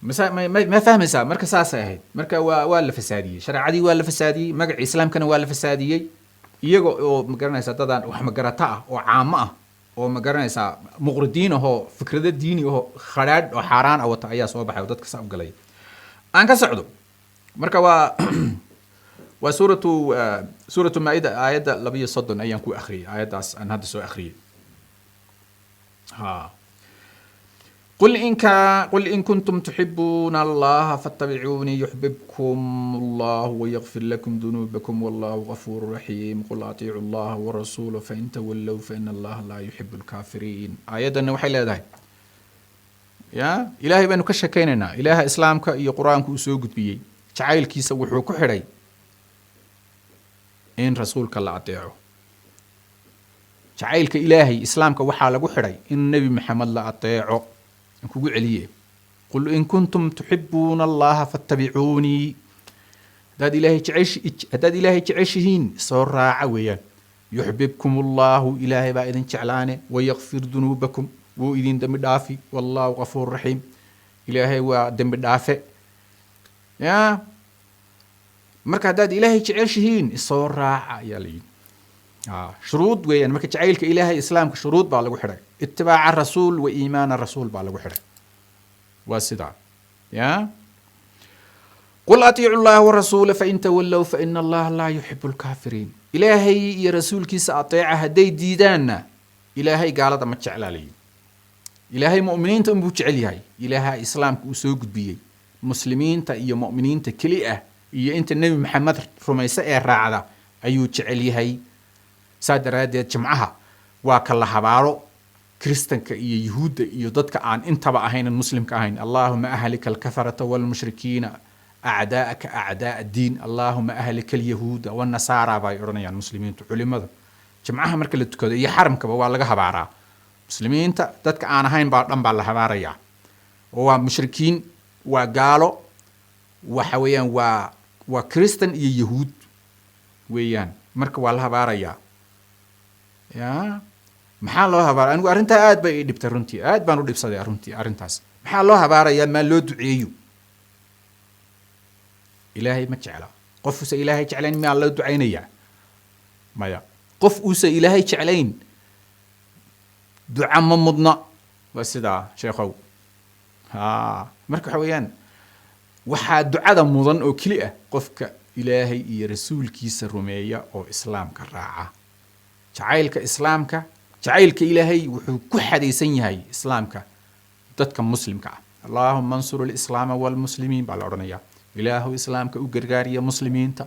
masa ma fahmaysaa? Marka saasay ahayd. Marka waa la fasaadiyey shareecadii, waa la fasaadiyey magacii Islaamkana, waa la fasaadiyey iyaga oo, ma garanaysaa, dadaan wax magarata ah oo caamo ah oo, ma garanaysaa, muqridiin ahoo fikrado diini ahoo khadhaadh oo xaaraan ah wata ayaa soo baxay oo dadka saa u galay. Aan ka socdo. Marka waa suuratu Maa-ida, aayadda 32 ayaan ku akhriyey, aayaddaas aan hadda soo akhriyey. Ha. قل إن كنتم تحبون الله فاتبعوني يحببكم الله ويغفر لكم ذنوبكم والله غفور رحيم. قل أطيعوا الله ورسوله فإن تولوا فإن الله لا يحب الكافرين. Aayadana waxay leedahay, ya Ilaahay baynu ka sheekaynaynaa. Ilaaha Islaamka iyo Qur-aanku uu soo gudbiyey jacaylkiisa wuxuu ku xidhay in Rasuulka la adeeco. Jacaylka Ilaahay Islaamka waxaa lagu xidhay in Nebi Maxamed la adeeco. Aan kugu celiye: قل إن كنتم تحبون الله فاتبعوني. Haddaad Ilaahay jeceshihiin, soo raaca weeyaan. يحببكم الله, Ilaahay baa idin jeclaane, ويغفر ذنوبكم, wuu idin dembi dhaafi, والله غفور رحيم. Ilaahay waa dembi dhaafe. Ya marka haddaad Ilaahay jeceshihiin, soo raaca ayaa la yidhi. Shuruud weeyaan. Marka jacaylka Ilaahay Islaamka shuruud baa lagu xidhay: اتباع الرسول وإيمان الرسول baa lagu xidhay. Waa sidaa. Ya قل أطيعوا الله والرسول فإن تولوا فإن الله لا يحب الكافرين. Ilaahay iyo Rasuulkiisa ateeca, hadday diidaanna Ilaahay gaalada ma jeclaalayo. Ilaahay mu'miniinta unbuu jecel yahay. Ilaaha Islaamka uu soo gudbiyey Muslimiinta iyo mu'miniinta keli ah iyo inta Nebi Maxamed rumaysa ee raacda ayuu jecel yahay. Saa daraaddeed Jimcaha waa ka la habaaro Kiristanka iyo Yuhuudda iyo dadka aan intaba ahaynan Muslimka ahayn. اللهم أهلك الكفرة والمشركين أعداءك أعداء الدين، اللهم أهلك اليهود والنصارى bay odhanayaan Muslimiintu. Culimada Jimcaha marka la tukado iyo xaramkaba waa laga habaaraa Muslimiinta. Dadka aan ahayn baa dhan baa la habaarayaa oo waa mushrikiin, waa gaalo, waxa weeyaan waa Kiristan iyo Yahuud weeyaan. Marka waa la habaarayaa. Ya maxaa loo habaara? Anigu arrintaa aad bay ii dhibtay runtii, aad baan u dhibsaday runtii arrintaas. Maxaa loo habaarayaa? Maa loo duceeyo? Ilaahay ma jecla. Qof uusa Ilaahay jeclayn miyaa loo ducaynayaa? Maya. Qof uusa Ilaahay jeclayn duca ma mudna. Waa sidaa, sheekhow. Ha marka waxa weeyaan waxaa ducada mudan oo keli ah qofka Ilaahay iyo Rasuulkiisa rumeeya oo Islaamka raaca. Jacaylka Islaamka, jacaylka Ilaahay wuxuu ku xadaysan yahay Islaamka, dadka Muslimka ah. اللهم انصر الإسلام والمسلمين baa la odhanayaa. Ilaahu Islaamka u gargaariya Muslimiinta.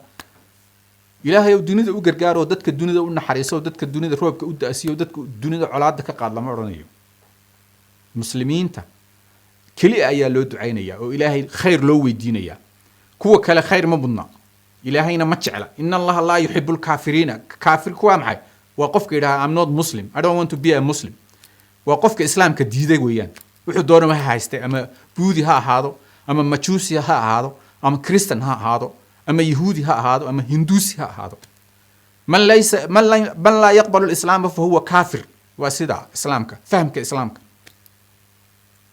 Ilaahay ou dunida u gargaaro, dadka dunida u naxariiso, dadka dunida roobka u da-siyo, dadka dunida colaada ka qaad lama odhanayo. Muslimiinta keli ayaa loo ducaynaya oo Ilaahay khayr loo weydiinaya. Kuwa kale khayr ma mudna, Ilaahayna ma jecla. إن الله لا يحب الكافرين. Kaafirku waa maxay? Waa qofka yidhaha "I'm not Muslim, I don't want to be a Muslim." Waa qofka Islaamka diiday weeyaan. Wuxuu doonaba ha haystay, ama Buudi ha ahaado, ama Majuusi ha ahaado, ama Christian ha ahaado, ama Yahuudi ha ahaado, ama Hinduusi ha ahaado. من ليس من لا يقبل الإسلام فهو كافر. Waa sidaa Islaamka, fahamka Islaamka.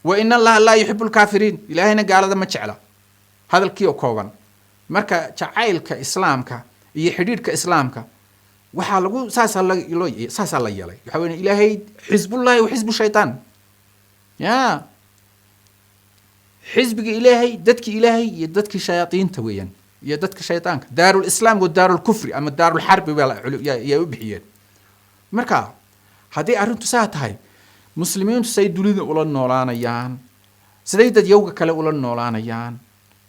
وإن الله لا يحب الكافرين. Ilaahayna gaalada ma jecla. Hadalkii oo kooban. Marka jacaylka Islaamka iyo xidhiidhka Islaamka waxaa lagu saasaa la loo saasaa la yeelay. Waxa weya Ilaahay حزب الله وحزب الشيطان. Ya xisbiga Ilaahay, dadki Ilaahay iyo dadkii shayaadiinta weeyaan, iyo dadka shaydaanka. دار الإسلام ودار الكفر ama دار الحرب baa yaa u bixiyeen. Marka haddii arrintu saa tahay, Muslimiintu say dunida ula noolaanayaan, siday dadyowga kale ula noolaanayaan,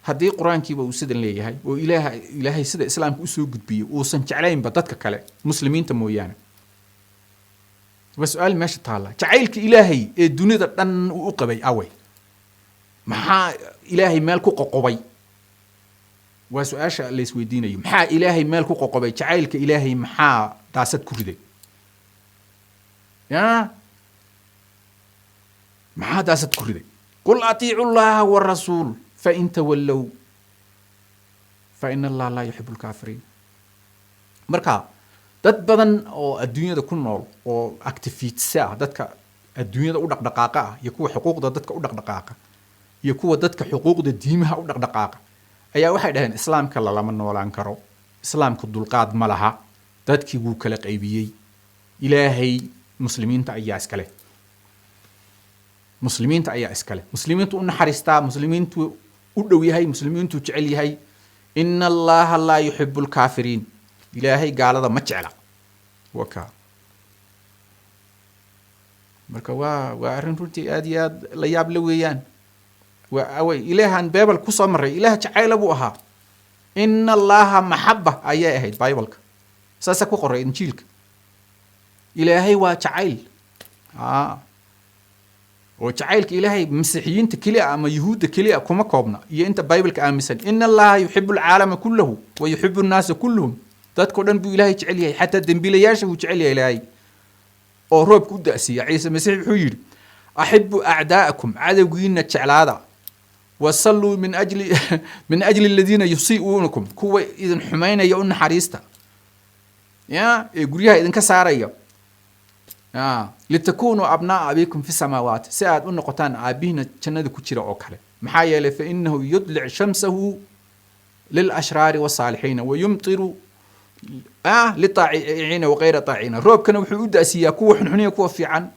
haddii Qur-aankiiba uu sidan leeyahay oo Ilaahay sida Islaamka usoo gudbiyey uusan jeclaynba dadka kale Muslimiinta mooyaane? Waa su-aal meesha taalla. Jacaylka Ilaahay ee dunida dhan uu u qabay away? Maxaa Ilaahay meel ku qoqobay? Waa su-aasha la isweydiinayo. Maxaa Ilaahay meel ku qoqobay? Jacaylka Ilaahay maxaa daasad ku riday? Ya maxaa daasad ku riday? قل أطيعوا الله والرسول فإن تولوا فإن الله لا يحب الكافرين. Marka dad badan oo adduunyada ku nool oo activists ah, dadka adduunyada u dhaqdhaqaaqa ah, iyo kuwa xuquuqda dadka u dhaqdhaqaaqa, iyo kuwa dadka xuquuqda diimaha u dhaqdhaqaaqa ayaa waxay dhaheen: Islaamka lalama noolaan karo, Islaamka dulqaad ma laha, dadkii wuu kala qaybiyey. Ilaahay Muslimiinta ayaa iskale, Muslimiinta ayaa iskale, Muslimiintu u naxariistaa, Muslimiintu u dhow yahay, Muslimiintu jecel yahay. إن الله لا يحب الكافرين. Ilaahay gaalada ma jecla. Waka. Marka waa arrin runtii aad iyo aad la yaab la weeyaan. Waa away Ilaahan Bible kusoo maray? Ilaah jacayla buu ahaa. "Ina Allaha maxaba" ayay ahayd Bibleka, saasa ku qoray Injiilka. Ilaahay waa jacayl, a oo jacaylka Ilaahay Masiixiyiinta keliya ama Yuhuudda keliya kuma koobna iyo inta Bibleka aaminsan. "Ina Allaha yuxibu alcaalama kullahu wa yuxibu annaasa kulluhum." Dadkao dhan buu Ilaahay jecel yahay, xataa dembiilayaasha buu jecel yahay Ilaahay oo roobka u da'siiya. Ciise Masiix wuxuu yidhi: "Axibu acdaa'akum," cadowgiina jeclaada, "wasalluu min ajli aladiina yusii'uunakum," kuwa idin xumaynaya u naxariista, ya ee guryaha idinka saaraya, ya "litakunuu abnaa'a abikum fi samaawaat," si aad u noqotaan aabihiina jannada ku jira oo kale. Maxaa yeelay, "fa inahu yudlic shamsahu lilashraari wasaalixiina wayumtiru litaaciciina wagayra taaciciina." Roobkana wuxuu u da'siiyaa kuwa xunxuniya, kuwa fiican,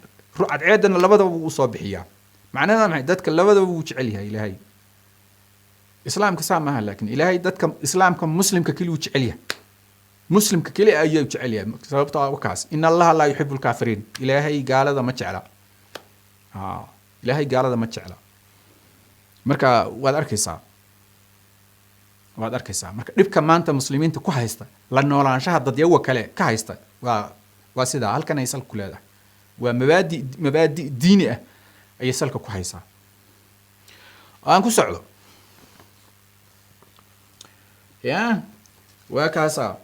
cadceedana labadaba wuu usoo bixiyaa. Macnaheeda maxay? Dadka labadaba wuu jecel yahay Ilaahay. Islaamka saa maaha, laakiin Ilaahay dadka Islaamka, Muslimka keliyu jecel yahay, Muslimka keli ayuu jecel yahay. Sababto ah wakaas: "Ina Allaha laa yuxibu alkaafiriin." Ilaahay gaalada ma jecla. Ilaahay gaalada ma jecla. Marka waad arkaysaa marka dhibka maanta Muslimiinta ku haysta la noolaanshaha dadyawa kale ka haysta waa sidaa. Halkan ay salka ku leedahay waa mabaadi diini ah ayay salka ku haysaa. Aan ku socdo, ya waa kaasaa.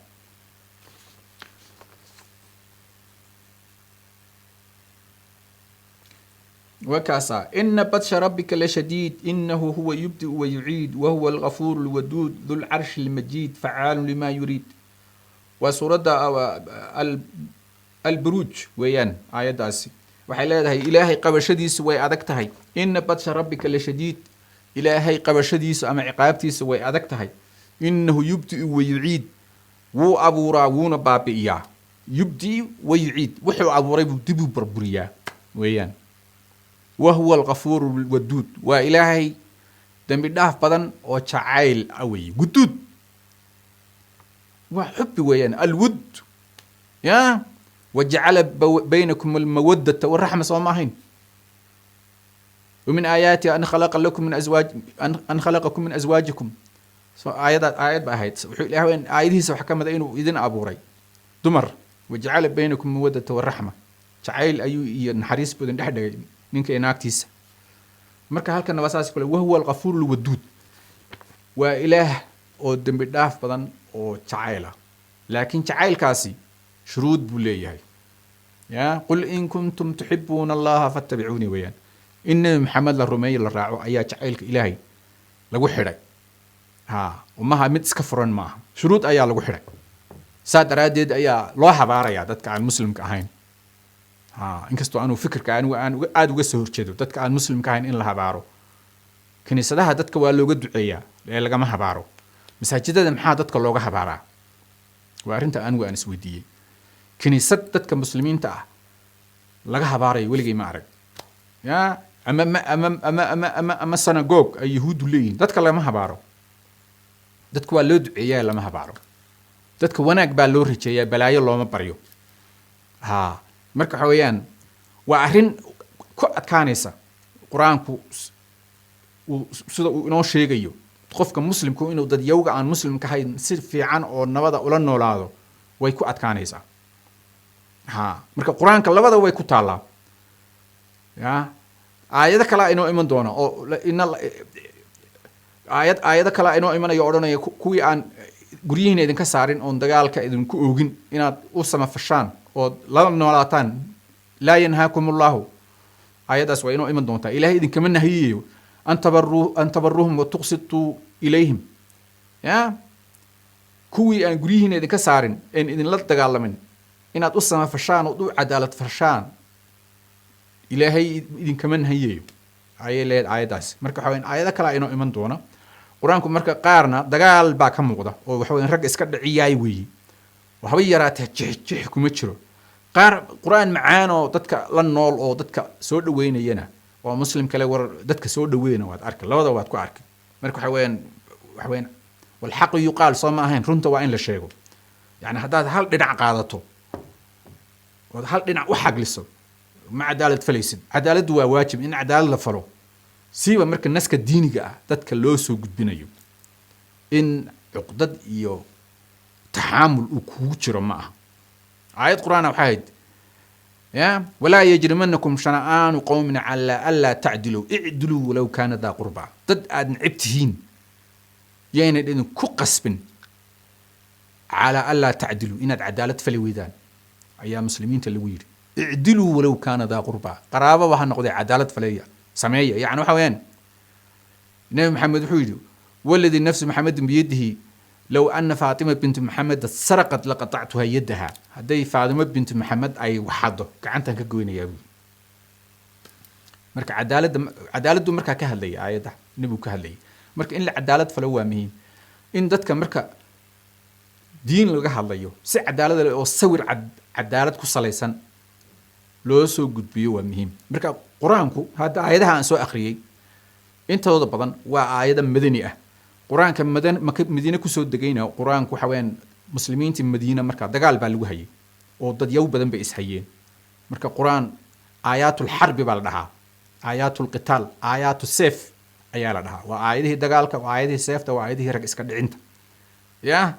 Wakaasa: "Ina batsha rabbika lashadiid, inahu huwa yubdiu wayuciid, wahuwa algafuuru lwaduud, du lcarshi lmajiid, facaalu lima yuriid." Waa suuradda Alburuuj weeyaan. Aayaddaasi waxay leedahay Ilaahay qabashadiisu way adag tahay. "Ina batsha rabbika lashadiid," Ilaahay qabashadiisu ama ciqaabtiisu way adag tahay. "Inahu yubdiu wayuciid," wuu abuuraa wuuna baabi'iyaa. "Yubdi wayuciid," wuxuu abuuray buu dib u burburiyaa weeyaan. "Wahuwa algafuuru lwaduud," waa Ilaahay dembi dhaaf badan oo jacayl ah weeye. Wuduud waa xubi weeyaan, alwud, ya "wajacala baynakum almawadata waraxma," soo ma ahayn? "Wamin aayaati an khalaqa lakum min azwaaj an khalaqakum min azwaajikum." So aayadaad aayad ba ahayd. Wuxuu Ilahay aayadihiisa waxaa ka mid a inuu idin abuuray dumar. "Wajacala baynakum mawadata waraxma," jacayl ayuu iyo naxariis buu idin dhex dhigay ninka iyo naagtiisa. Marka halkana waa saas kale: "Wahuwa algafuuru lwaduud," waa Ilaah oo dembi dhaaf badan oo jacayl ah. Laakiin jacaylkaasi shuruud buu leeyahay. Ya "qul in kuntum tuxibuuna Allaha fattabicuuni" weeyaan. In Nebi Maxamed la rumeeyo, la raaco ayaa jacaylka Ilaahay lagu xidhay. Ha umaha mid iska furan maaha, shuruud ayaa lagu xidhay. Saa daraaddeed ayaa loo habaarayaa dadka aan Muslimka ahayn. Ha inkastoo anuu fikirka anigu aan aada uga soo horjeedo dadka aan Muslimka ahayn in la habaaro. Kiniisadaha dadka waa looga duceeyaa ee lagama habaaro. Masaajidada maxaa dadka looga habaaraa? Waa arrinta anigu aan isweydiiyey. Kiniisad dadka Muslimiinta ah laga habaarayo weligay ma arag, ya ama ma ama ama ama ama ama synagogue ay Yuhuuddu leeyihiin dadka lagama habaaro. Dadka waa loo duceeyaa, lama habaaro. Dadka wanaag baa loo rajeeyaa, balaayo looma baryo. Ha marka waxa weeyaan waa arrin ku adkaanaysa. Qur-aanku uu sida uu inoo sheegayo, qofka Muslimku inuu dadyowga aan Muslimka ahayn si fiican oo nabada ula noolaado way ku adkaanaysaa. Ha marka Qur-aanka labada way ku taallaa. Ya aayado kale inoo iman doona oo ina aayado kale inoo imanaya o odhanaya kuwii aan guryihiina idinka saarin oon dagaalka idinku oogin inaad u samafashaan ood la noolaataan. "Laa yanhaakum Allahu," aayaddaas waa inoo iman doontaa. Ilahay idinkama nahiyayo "an tabaruhum wa tuqsituu ilayhim," ya kuwii aan guryihiina idinka saarin een idinla dagaalamin inaad u samafashaan ood u cadaalad fashaan Ilaahay idinkama nahiyayo, ayay leedahay aayaddaasi. Marka waxa weyan aayado kalea inoo iman doona. Qur-aanku marka qaarna dagaal baa ka muuqda oo waxa weyan ragga iska dhiciyaay weeye, waxba yaraatee jix jix kuma jiro. Qaar Qur-aan macaan oo dadka la nool oo dadka soo dhaweynayana oo Muslim kale war dadka soo dhaweyna waad arki, labada waad ku arki. Marka waxa weeyaan "walxaqu yuqaal," soo ma ahayn? Runta waa in la sheego. Yani haddaad hal dhinac qaadato ood hal dhinac u xagliso. Ma cadaalad falaysid. Cadaaladdu waa waajib in cadaalad la falo, siiba marka naska diiniga ah dadka loo soo gudbinayo. In cuqdad iyo taxaamul uu kugu jiro ma aha. Aayad qur-aana waxay ahayd ya: "Walaa yajrimanakum shana'aanu qowmin calaa anlaa tacdiluu, icdiluu walow kaana daa qurbaa." Dad aad neceb tihiin yaynan idinku qasbin calaa anlaa tacdiluu, inaad cadaalad fali weydaan ayaa muslimiinta lagu yidhi. "Icdiluu walow kaana daa qurbaa", qaraababa ha noqdee cadaalad faleeya, sameeya. Yani waxa weeyaan, Nebi Maxamed wuxuu yidhi: "Waladii nafsu Maxamedin biyadihi, low ana Faatima bintu Maxamed saraqat laqatactuha yadaha." Hadday Faatimo bintu Maxamed ay waxado, gacantan ka goynayaa buuri. Marka cadaaladda, cadaaladdu markaa ka hadlaya aayadda nebigu ka hadlayay. Marka in la cadaalad falo waa muhiim. In dadka marka diin laga hadlayo si cadaalad leh oo sawir cadaalad ku salaysan loo soo gudbiyo waa muhiim. Marka qur-aanku hadda aayadaha aan soo akhriyey intooda badan waa aayado madani ah. Qur-aanka madan maka Madiine kusoo degayna, qur-aanku waxa weeyaan muslimiintii Madiine marka dagaal baa lagu hayay oo dad yaw badan bay ishayeen. Marka qur-aan aayaatul xarbi baa la dhahaa, aayaatul qitaal, aayaatu seef ayaa la dhahaa. Waa aayadihii dagaalka, waa aayadihii seefta, waa aayadihii rag iska dhicinta ya.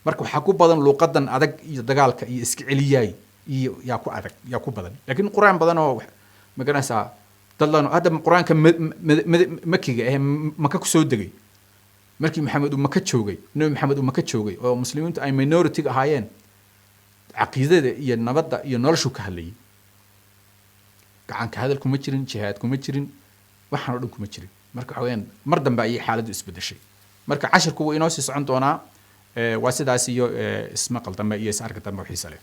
Marka waxaa ku badan luuqadan adag iyo dagaalka iyo iska celiyaay iyo yaa ku adag, yaa ku badan. Laakiin qur-aan badan oo ma garanaysaa dad lan hadda qur-aanka makiga eh, Maka kusoo degay, markii Maxamed uu Maka joogay, Nebi Maxamed uu Maka joogay oo muslimiintu ay minority ahaayeen, caqiidada iyo nabadda iyo noloshu ka hadlayay. Gacanka hadal kuma jirin, jihaad kuma jirin, waxaan oo dhan kuma jirin. Marka waxa weeyaan mar dambe ayay xaaladdu isbedeshay. Marka cashirku wuu inoo sii socon doonaa. Waa sidaas iyo ismaqal dambe iyo is arka dambe oo xiisa leh.